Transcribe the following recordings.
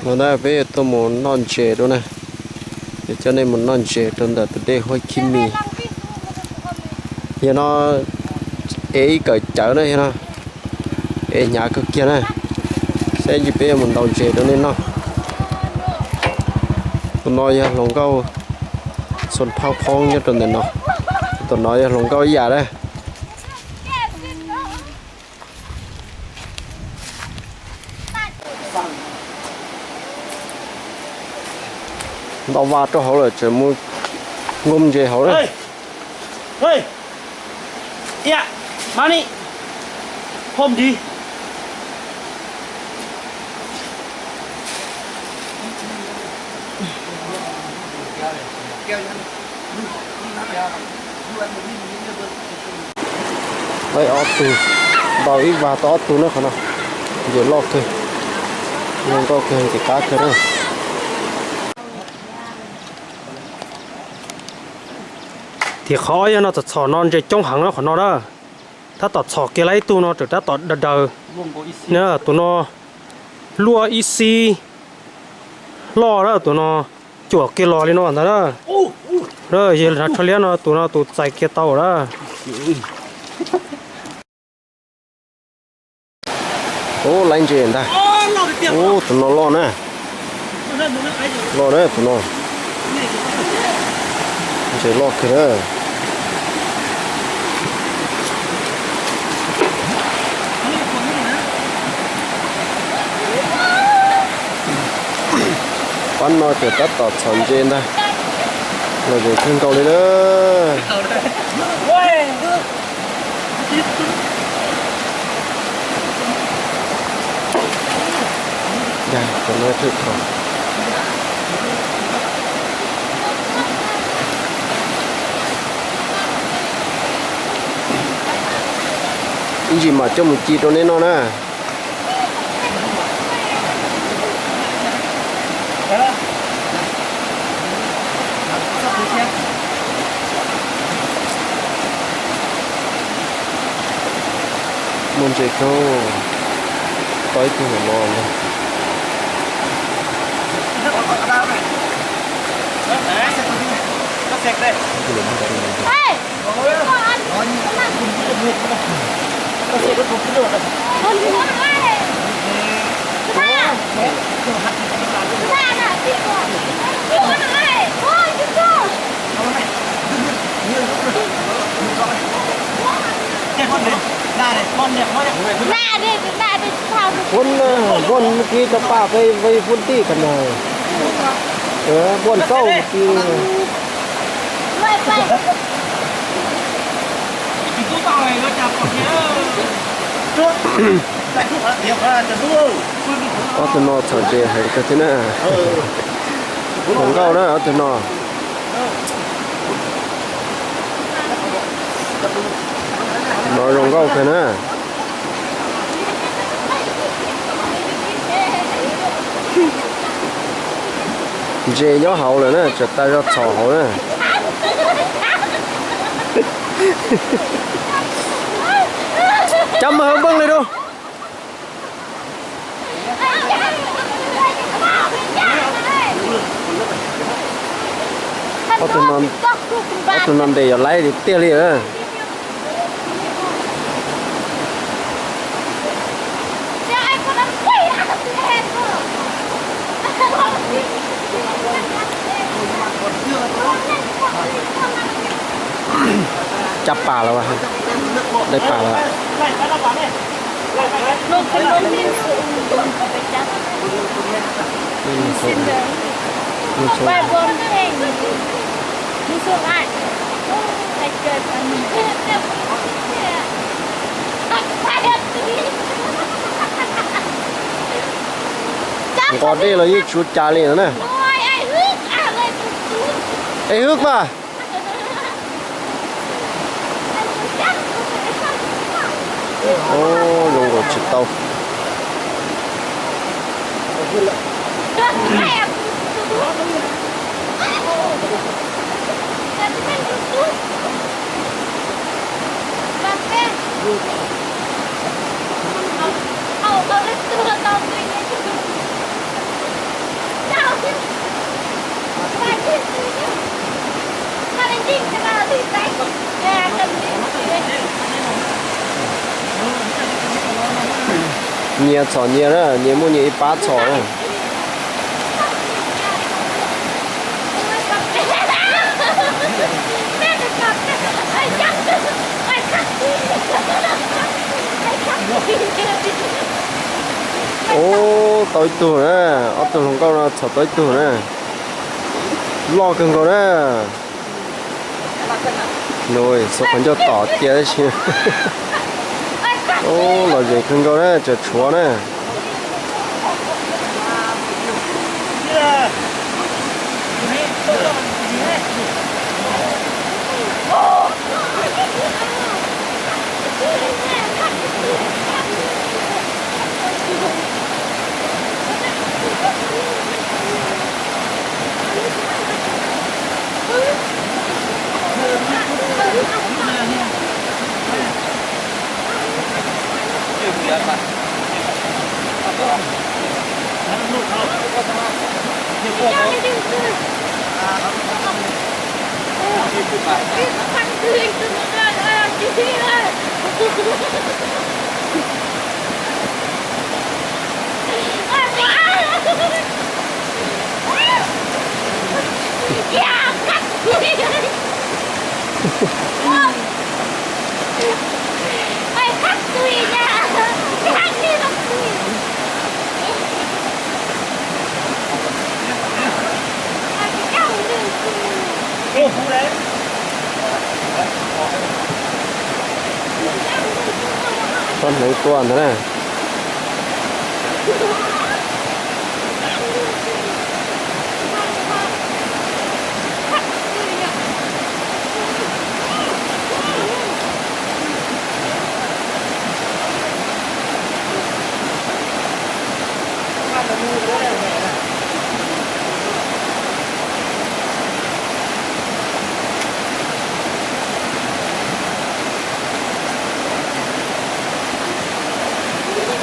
No na peb yuav tuaj mus noj ntses dua na. Yuav coj nej mus noj ntses rau ntawm tus dej Huab Khib Mis. Yog no es ib kawm cawv na, yog no es hnyav kawg kiag na. Saib ntsis peb yuav mus ntaus ntses rau nej noj. Tus no yog hluas nkauj Xuas Phaj Phoob nyob rau ntawm no. Tus no yog hluas nkauj ib yam na. Ntau vas rau hauv lawm tseem mus nkum ntses hauv na. Tau ob tug, ntau ib vas tau ob tug na qhov no. Ntses loj kawg, zoo nkauj kawg, ntses qab kawg na. Tim qhov yog no txhom txhom no ntses coob heev na qhov no na. Tab tom txhom kiag lawm ib tug no tseem tab tom daws daws. Tus no luaj ib xib loj na, tus no cuam kiag los li no ntag na. Yog hnav tsho liab no tus no tus txais kiag tau na. Ub, laiv ntses ntag. Ub, tus no loj na. Loj na tus no. Ntses loj kawg na. Pab no ces tab tom txhom ntses ntag. Los zoo kawg nkaus li na. Ib ntsis mam coj mus ci rau nej noj na. Muaj ntses kawg, tau ib tug no ntag. Vuôn, vuôn mus kiv rau paj peb vej vuôn tij kawm ntawd. Vuôn kauj mus kiv. Ob tug no txhom ntses heev kawg thiab na. Zoo nkauj na ob tug no. No zoo nkauj kawg na. Ntses nyob hauv lawm na, tseem tas zog txhom hauv na. Cov mus hauv nplooj li rau. Ob tug no ntes yog laib tiag tiag li. Cab pas los, dai pas los. Nqos dej los yeej tsis ua cas li no na. Es hwb mas. Zoo nkaus tsis tau. Nyias txhom nyias na, nyias muaj nyias ib pab txhom na. Ub, tau ib tug na, ob tug hluas nkauj no txhom tau ib tug na. Loj kawg nkaus na. Nws xuas qhov ncauj tom cia tab sis. Ub, lom zem kawg nkaus na, tseem tshuav na. Txhob hneev tua ntag na.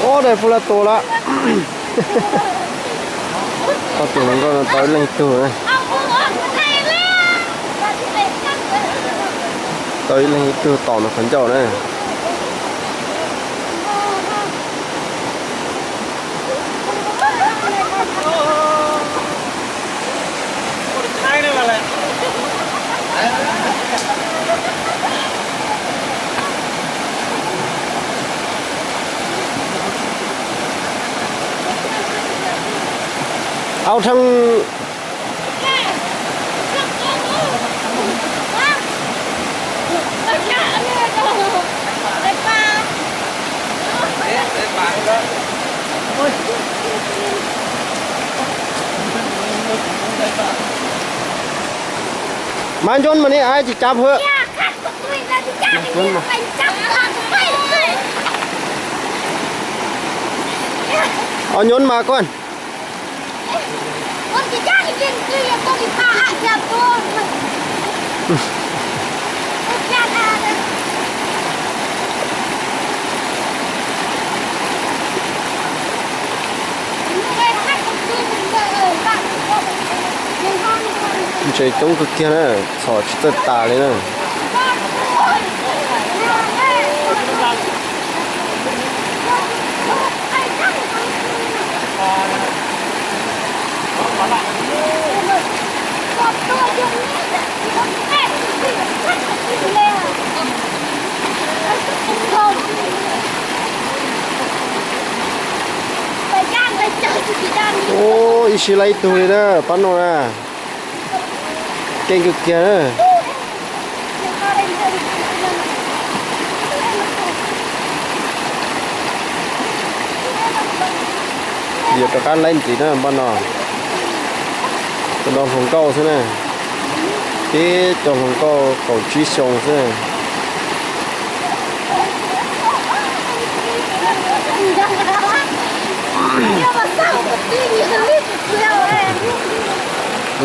Ob daim pug la tus lawm. Ob tug hluas nkauj no tau ib leeg ib tug na. Tau ib leeg ib tug tom ntawm qhov ncauj na. Au thaj. Mas ncob mas nej ai tsis cav hwm. Os nyob mas koj. Ntses coob kawg kiag na, txhom tsis txawj tas li na. Ub, ib sij laib ib tug li na, pab no na. Keej kawg kiag na. Yuav rov qab laib ntxiv na npaj no. Cov no hluas nkauj xwb na. Tib co hluas nkauj kaum tsib xyoo xwb na.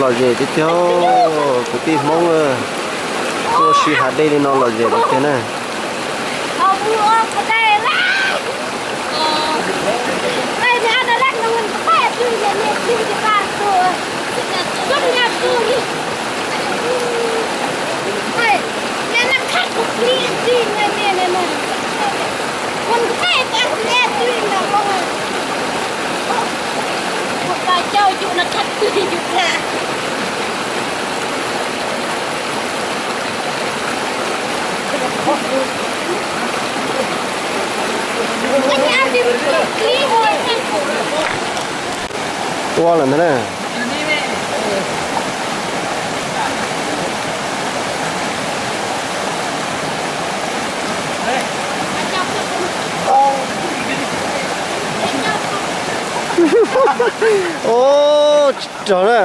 Lom zem tiag tiag, kwv tij Hmoob ua si hav dej li no lom zem tiag tiag na. Tua lawm ntag na. Ub, tsis raug na.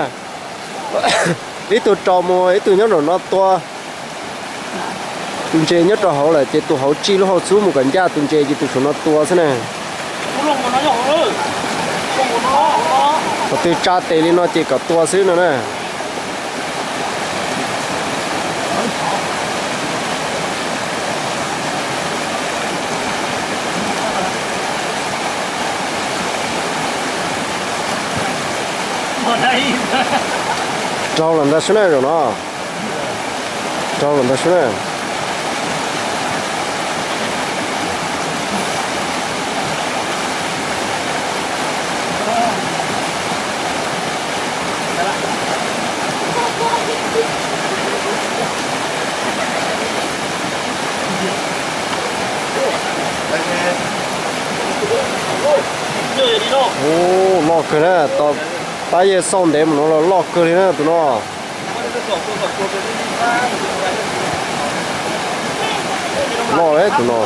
Ib tug rau mus, ib tug nyob nraum no tua. Tus ntses nyob rau hauv lawm ces tus hauv tsij lub hauv txhub mus kom ncaj tus ntses ces tus saum no tua xwb na. Qhov twg tsa tes li no ces kom tua xwb no na. Raug lawm ntag sub na zaum no. Raug lawm ntag sub na. Ub, loj kawg na, pab yawg xauj ntev mus no los loj kawg li na tus no. Loj tus no.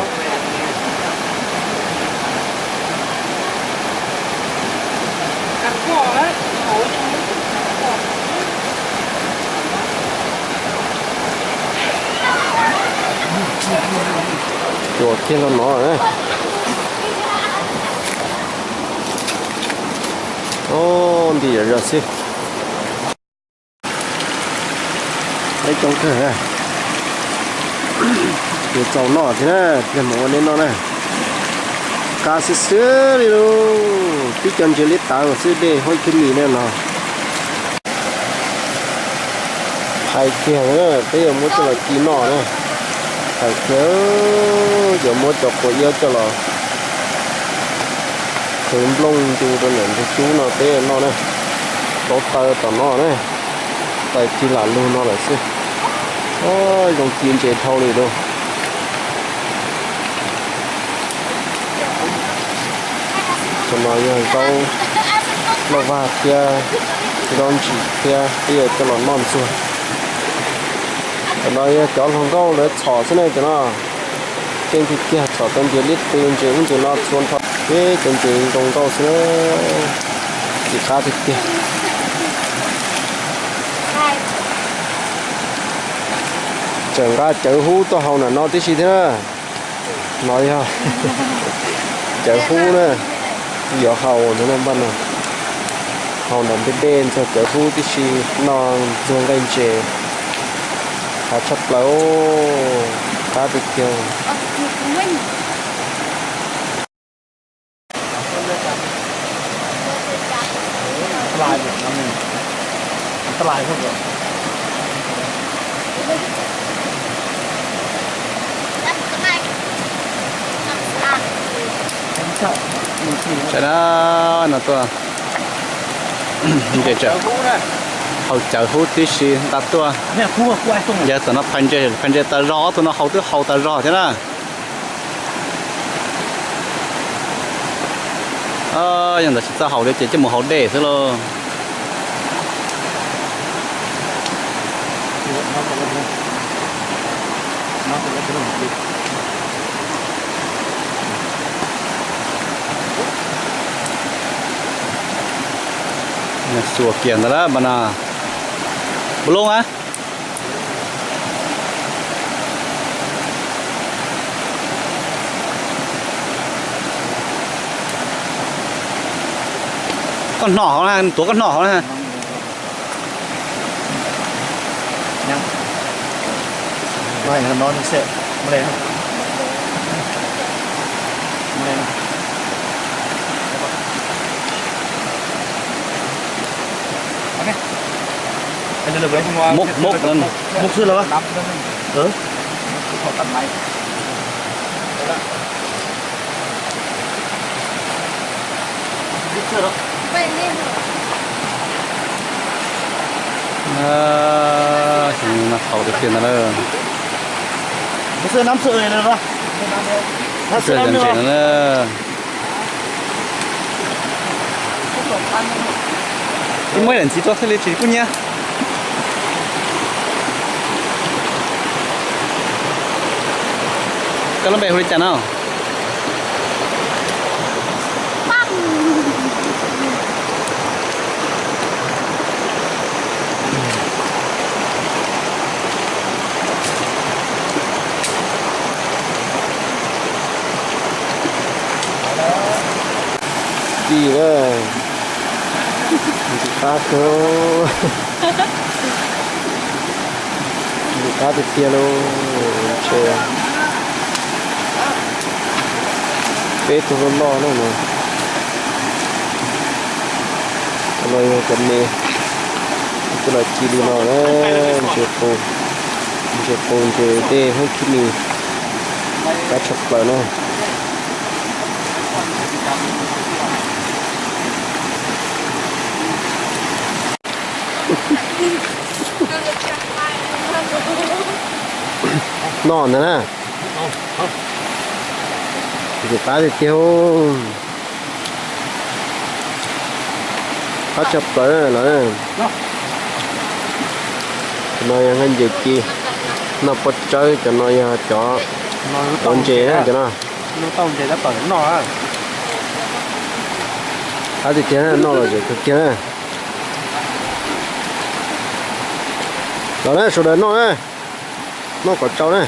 Cua kiag los no. Ub, nti zom zaws xwb. Peb coob kawg. Yuav txaus noj thiab na, pliag mus ua neb noj na. Qab xwb xwb li lauj, tib co ntses liab tav xwb dej huab khib mis na no. Hais tiag, peb yuav muab coj los ci noj na. Hais tiag, yuav muab cov quav iab coj los qhwv nplooj ncu rau niam ntug cub no peb noj na. Rau taw tom no na, taw cig lam lug no lawm xwb. Zoo ci ntses dhau li lauj. Cov no yog zaub lauj vag thiab zaub ntsim thiab, peb yuav coj los noj ntxuag. Cov no yog cov hluas nkauj lawv txhom xwb na cov no. Keej tiag tiag, txhom tau ntses liab ploog, ntses ub ntses no txhua nrho, peb cov ntses zoo nkauj xwb na. Ci qab tiag tiag. Tseem nqa cawv hub tuaj haus nram no tib si thiab na. No yog cawv hub na, yuav haus no npaj no. Haus nram ntug dej ntxuag cawv hub tib si, noj ntxuag nqaij ntses. Qab tshaj plaws, qab tiag tiag. Sawv daws no tuaj, haus cawv hub tib si nqa tuaj. Yog tam no phais ntses, phais ntses tas zog, ob tug no haus twb haus tas zog thiab na. Yog ntawd tsis txawj haus li ces coj mus haus dej xwb lauj. Xuas kiag ntawd lawm mas na. Npua loob a. Koj hno hauv na, tuav koj hno hauv na. Múc, múc, múc xwb los. Xyov no haus tiag tiag ntag na. Ntses no na. Twb muab daim ntxiv rau thiaj li tsis kub hnyiab. Koj lub npe hu li cas no? Ci na, ntxim qab kawg, ntxim qab tiag tiag lauj. Ntshe peb tug loj loj na no. Cov no yog cov me, coj los ci li no na, ntses qus, ntses qus ntses dej hub khib mis, qab tshaj plaws na. Noj ntag na. Ntxim qab tiag tiag. Qab tshaj plaws lawm. Cov no yog nqaij ntses ci, noj pob tsawb, cov no yog cov quav ntses na cov no. Qab tiag tiag, noj lom zem kawg kiag na. Los na sawv daws noj na, noj kom tsau na.